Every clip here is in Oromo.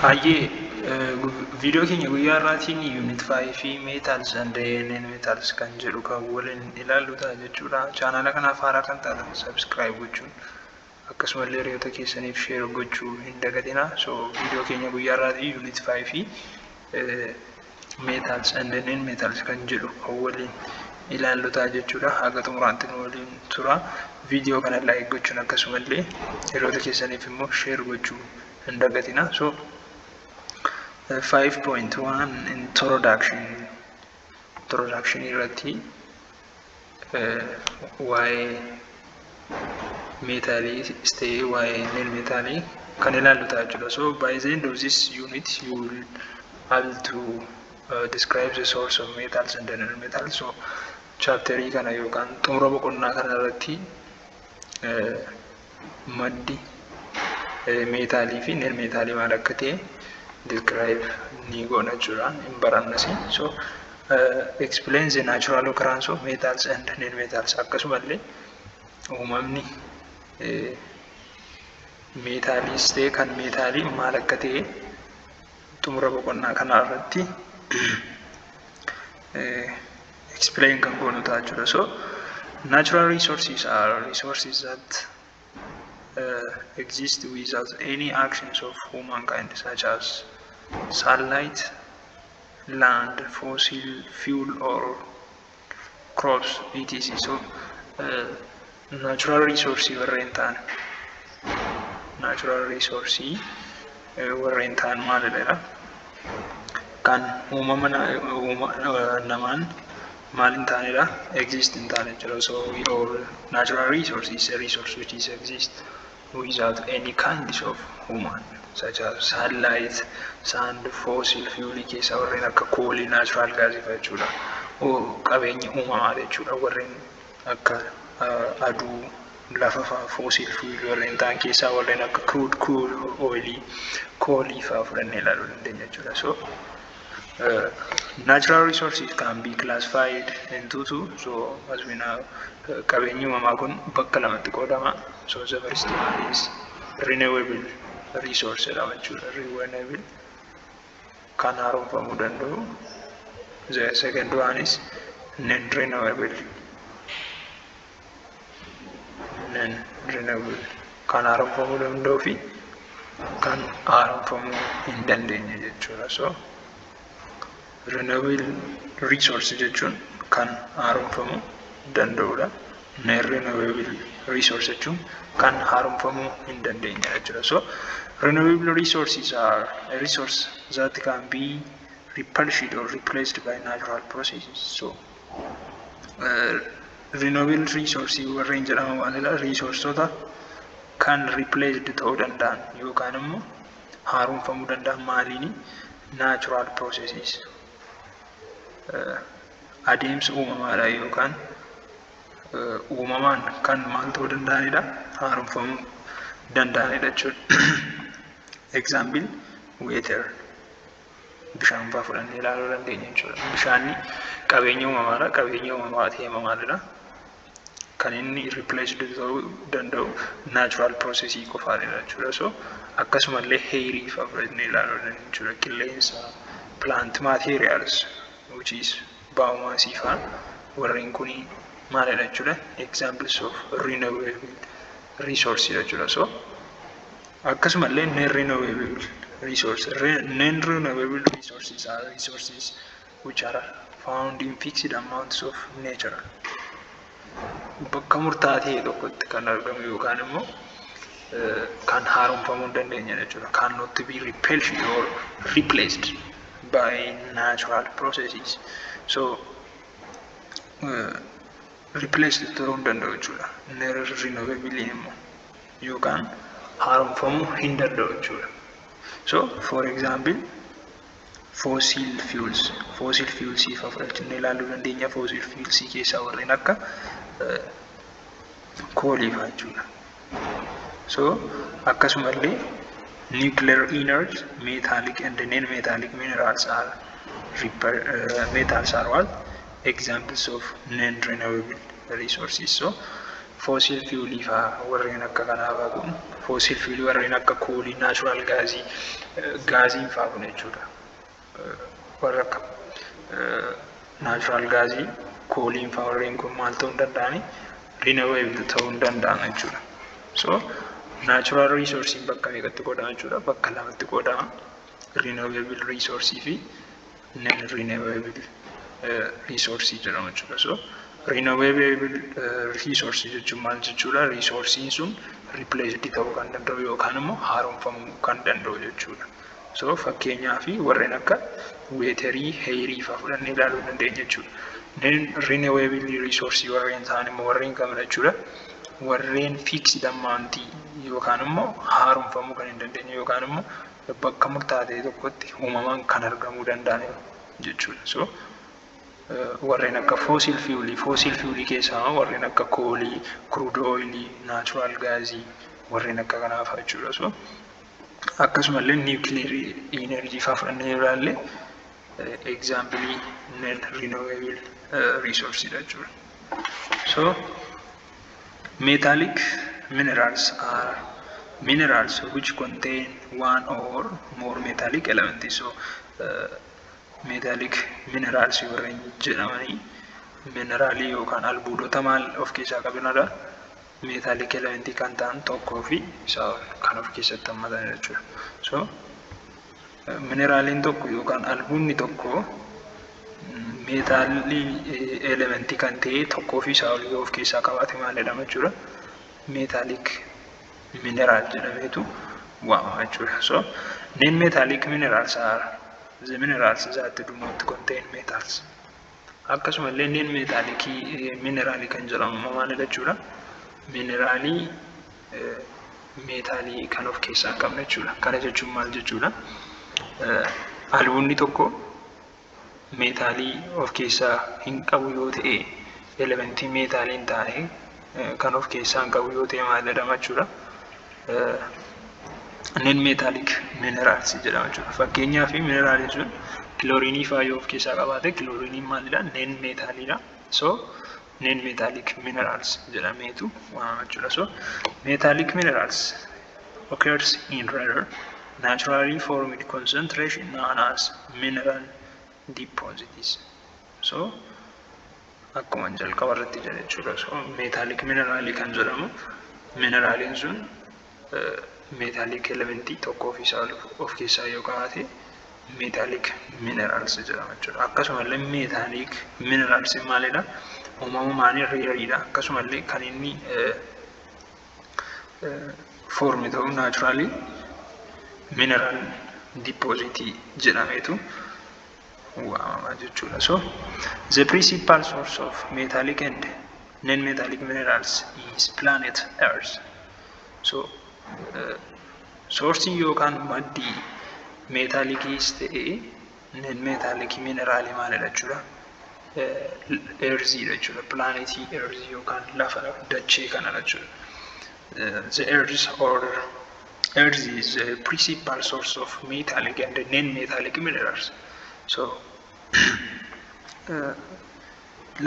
Baay'ee viidiyoo keenya guyyaa har'aatiin Unit 5 Metals and Non-Metals kan jedhu kan waliin ilaallu ta'a jechuudha. Chaanala kanaaf haaraa kan taatan subscribe gochuun, akkasumallee hiriyoota keessaniif share gochuu hin dagatinaa. So viidiyoo keenya guyyaa har'aatiin Unit 5 Metals and Non-Metals kan jedhu kan waliin ilaallu ta'a jechuudha. Haga xumuraatti nu waliin tura. Viidiyoo kana like gochuun, akkasumallee hiriyoota keessaniif immoo share gochuu hin dagatinaa. So 5.1 Introduction. Introduction irratti waa'ee meetaalii ta'ee waa'ee non meetaalii kan ilaallu ta'a jechuudha. So by the end of this unit, you will able to describe the source of metals and non-metals. So chapterii kana yookaan xumura boqonnaa kana irratti maddi meetaalii fi non meetaalii maal akka ta'e describe ni goona jechuudha. Hin barannasi. So explain the natural occurrence of metals and non-metals, akkasumallee uumamni meetaaliis ta'e kan meetaalii maal akka ta'e xumura boqonnaa kanaa irratti explain kan goonu ta'a jechuudha. So natural resources are resources that exist without any actions of humankind, such as sunlight, land, fossil fuel or crops, etc. So natural resource warreen ta'an, natural resource warreen ta'an maalidha? Kan uumama namaan maal hin taanedha? Exist hin taane jechuudha. So we all natural resource is a resource which is exist without any kinds of human, such as sunlight, sand, fossil fuel keessaa warreen akka coalii, natural gasii fa'a jechuudha. Qabeenya uumamaa jechuudha, warreen akka aduu, lafa fa'a, fossil fuel warreen ta'an keessaa warreen akka crude coal oilii, coalii fa'a fudhannee ilaaluu dandeenya jechuudha. So natural resources can be classified into two. So as we know, qabeenyi uumamaa kun bakka lamatti qoodama. So the first one is renewable resource jedhama jechuudha. Renewable, kan haaromfamuu danda'u. The second one is non-renewable. Non-renewable, kan haaromfamuu danda'uu fi kan haaromfamuu hin dandeenye jechuudha. So renewable resource jechuun kan haaromfamuu danda'udha. Non-renewable resource jechuun kan haaromfamuu hin dandeenye jechuudha. So renewable resources are a resource that can be replenished or replaced by natural processes. So renewable resource warreen jedhaman maalidha? Resourceota kan replaced ta'uu danda'an yookaan immoo haaromfamuu danda'an maaliini? Natural processes. Adeemsa uumamaadha yookaan uumamaan kan maal ta'uu danda'anidha? Haaromfamuu danda'anidha jechuudha. Example, water. Bishaan fa'aa fudhannee ilaaluu dandeenya jechuudha. Bishaanni qabeenya uumamaadha. Qabeenya uumamaa ta'e maalidha? Kan inni replaced ta'uu danda'u natural processii qofaadha jechuudha. So akkasumallee airii fa'aa fudhannee ilaaluu dandeenya jechuudha. Qilleensa, plant materials, which is biomass fa'aa, warreen kuni maalidha jechuudha? Examples of renewable resource jechuudha. So akkasumallee non renewable resource, non renewable resources are resources which are found in fixed amounts of nature, bakka murtaa'aa ta'e tokkotti kan argamu yookaan immoo kan haaromfamuu hin dandeenye jechuudha. Cannot be replenished or replaced by natural processes. So replaced ta'uu hin danda'u jechuudha. Renewable immoo yookaan haaromfamuu hin danda'u jechuudha. So for example, fossil fuels, fossil fuels fa'aa fudhachuu ilaaluu dandeenya. Fossil fuels keessaa warreen akka coalii fa'aa jechuudha. So akkasumallee nuclear energy, metallic and non-metallic minerals are metals are what? Examples of non-renewable resources. So Fossil fuelii fa'aa warreen akka kanaa fa'aa kun, fossil fuelii warreen akka coalii, natural gasii, gasiin fa'aa kun jechuudha. Warra akka natural gasii, coaliin fa'aa warreen kun maal ta'uu hin danda'ani? Renewable ta'uu hin danda'an jechuudha. So natural resourceiin bakka meeqatti qoodama jechuudha? Bakka lamatti qoodama. Renewable resource fi non renewable resource jedhamu jechuudha. So renewable resource jechuun maal jechuudha? Resourceiin sun replaced ta'uu kan danda'u yookaan immoo haaromfamuu kan danda'u jechuudha. So fakkeenyaaf warreen akka waterii, airii fa'aa fudhannee ilaaluu dandeenya jechuudha. Non renewable resource warreen ta'an immoo warreen kamidha jechuudha? Warreen fixed amount yookaan immoo haaromfamuu kan hin dandeenye yookaan immoo bakka murtaa'aa ta'e tokkotti uumamaan kan argamuu danda'an jechuudha. So warreen akka fossil fuelii, fossil fuelii keessaa warreen akka coalii, crude oilii, natural gasii warreen akka kanaa fa'a jechuudha. So akkasumallee nuclear energy fa'aa fudhannee yoo ilaalle exampleii non renewable resource dha jechuudha. So metallic minerals are minerals which contain one or more metallic elements. So metallic minerals warreen jedhamanii mineraalii yookaan albuudota maal of keessaa qabanidha? Metallic elementii kan ta'an tokkoo fi isaa ol kan of keessatti hammatan jechuudha. So mineraaliin tokko yookaan albuudni tokko metalii elementii kan ta'e tokkoo fi isaa ol yoo of keessaa qabaate maal jedhama jechuudha? Metallic mineral jedhameetu waamama jechuudha. So non metallic minerals are the minerals that do not contain metals. Akkasumallee non metallicii mineraalii kan jedhamu maalidha jechuudha? Mineraalii meetaalii kan of keessaa hin qabne jechuudha. Kana jechuun maal jechuudha? Albuudni tokko meetaalii of keessaa hin qabu yoo ta'e, elementii meetaalii hin taane kan of keessaa hin qabu yoo ta'e maal jedhama jechuudha? Non metallic minerals jedhama jechuudha. Fakkeenyaaf mineraaliin sun kilooriinii fa'aa yoo of keessaa qabaate, kilooriiniin maalidha? Non metaliidha. So non metallic minerals jedhameetu waamama jechuudha. So metallic minerals occurs in rare naturally formed concentration known as mineral deposits. So akkuma jalqaba irratti jedhe jechuudha. So metallic mineraalii kan jedhamu mineraaliin sun metallic elementii tokkoo fi isaa of keessaa yoo qabaate metallic minerals jedhama jechuudha. Akkasumallee metallic minerals maalidha? Uumamumaan rareiidha. Akkasumallee kan inni form ta'u naturally mineral depositii jedhameetu waamama jechuudha. So the principal source of metallic and non-metallic minerals is planet Earth. So sourceiin yookaan maddi metalliciis ta'ee non metallicii mineraalii maalidha jechuudha? Earthiidha jechuudha. Planetii Earthii yookaan lafa dachee kanadha jechuudha. The Earth or Earth is the principal source of metallic and non-metallic minerals. So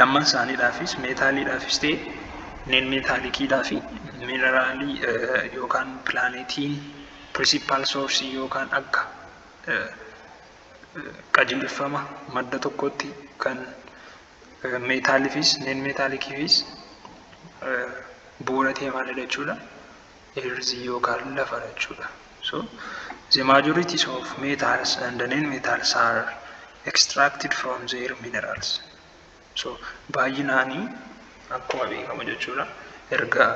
lamman isaaniidhaafis, meetaaliidhaafis ta'e non metalliciidhaa fi mineraalii yookaan planetiin principal source yookaan akka qajeelfama madda tokkotti kan meetaaliifis non metalliciifis bu'uura ta'e maalidha jechuudha? Earthii yookaan lafadha jechuudha. So the majorities of metals and non-metals are extracted from their minerals. So baay'inaanii akkuma beekamu jechuudha. Erga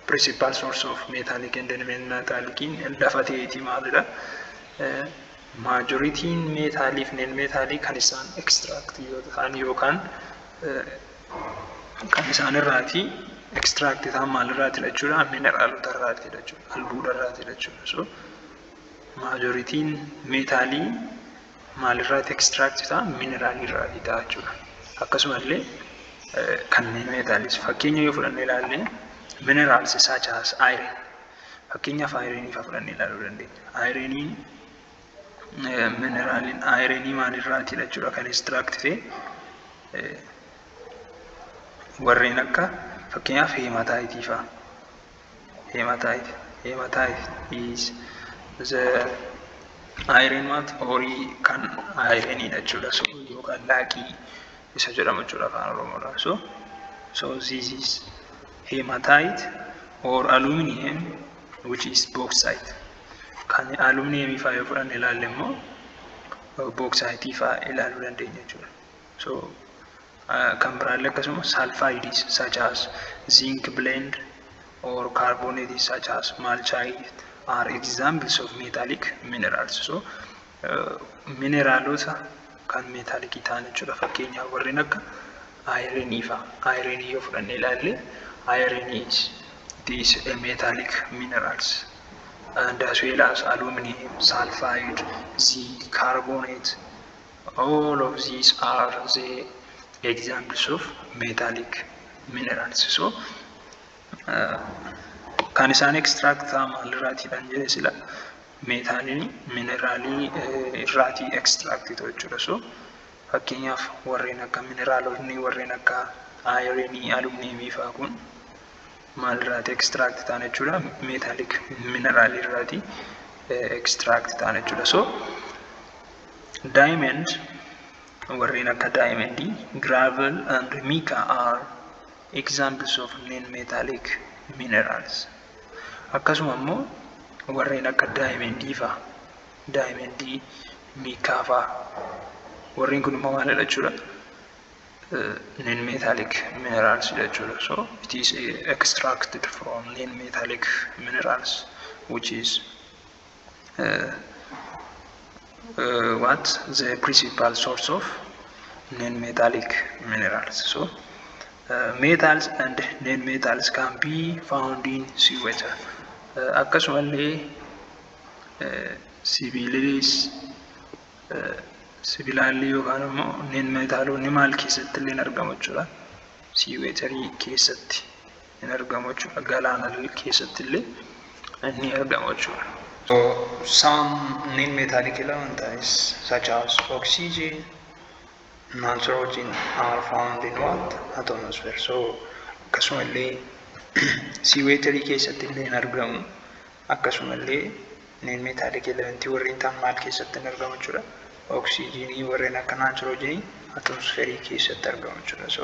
principal source of metallic and non-metalliciin lafa ta'eeti maalidha? Majorityn meetaaliif non metalii kan isaan extract yoo ta'an yookaan kan isaan irraatii extract ta'an maalirraatidha jechuudha? Mineraalota irraatidha jechuudha. Albuuda irraatidha jechuudha. So majorityn meetaalii maalirraati extract ta'a? Mineraalii irraatii ta'a jechuudha. Akkasumallee kanneen meetaalis fakkeenya yoo fudhannee ilaalle, minerals such as iron, fakkeenyaaf ironii fa'aa fudhannee ilaaluu dandeenya. Ironiin, mineraaliin ironii maalirraatidha jechuudha kan extract ta'e? Warreen akka Fakkeenyaaf hematite fa'a. Hematite. Hematite is the iron what, ore kan ironiidha jechuudha. So yookaan laaqii isa jedhamu jechuudha afaan Oromoodhaan. So this is hematite or aluminum, which is bauxite. Kan aluminum fa'aa yoo fudhanne ilaalle immoo bauxite fa'aa ilaaluu dandeenya jechuudha. So kan biraallee akkasuma sulfides such as zinc blende or carbonates such as malachite are examples of metallic minerals. So mineraalota kan metallicii ta'an jechuudha. Fakkeenyaaf warreen akka ironii fa'a. Ironii yoo fudhanne ilaalle, iron is, it is a metallic minerals, and as well as aluminum, sulfide, zinc, carbonate, all of these are the examples of metallic minerals. So kan isaan extract ta'an maalirraatiidhaan jedhe sila? Meetaaliin mineraalii irraatii extract ta'u jechuudha. So fakkeenyaaf warreen akka mineraalonni warreen akka ironii, aluminumii fa'aa kun maalirraati extract ta'an jechuudha? Metallic mineraalii irraatii extract ta'an jechuudha. So diamond, warreen akka diamondii, gravel and mica are examples of non-metallic minerals. Akkasuma immoo warreen akka diamondii fa'a, diamondii, mica fa'a, warreen kun immoo maalidha jechuudha? Non-metallic minerals jechuudha. So it is extracted from non-metallic minerals, which is what, the principal source of non-metallic minerals. So metals and non-metals can be found in seawater. Akkasumallee sibiilis, sibiilaallee yookaan immoo non-metalonni maal keessatti illee hin argamu jechuudha? Seawaterii keessatti hin argamu jechuudha. Galaana keessatti illee ni argamu jechuudha. So some non-metallic elements such as oxygen, nitrogen are found in what? Atmosphere. So akkasumallee seawaterii keessatti illee hin argamu. Akkasumallee non-metallic elementii warreen ta'an maal keessatti hin argamu jechuudha? Oxygenii, warreen akka nitrogenii atmosferii keessatti argamu jechuudha. So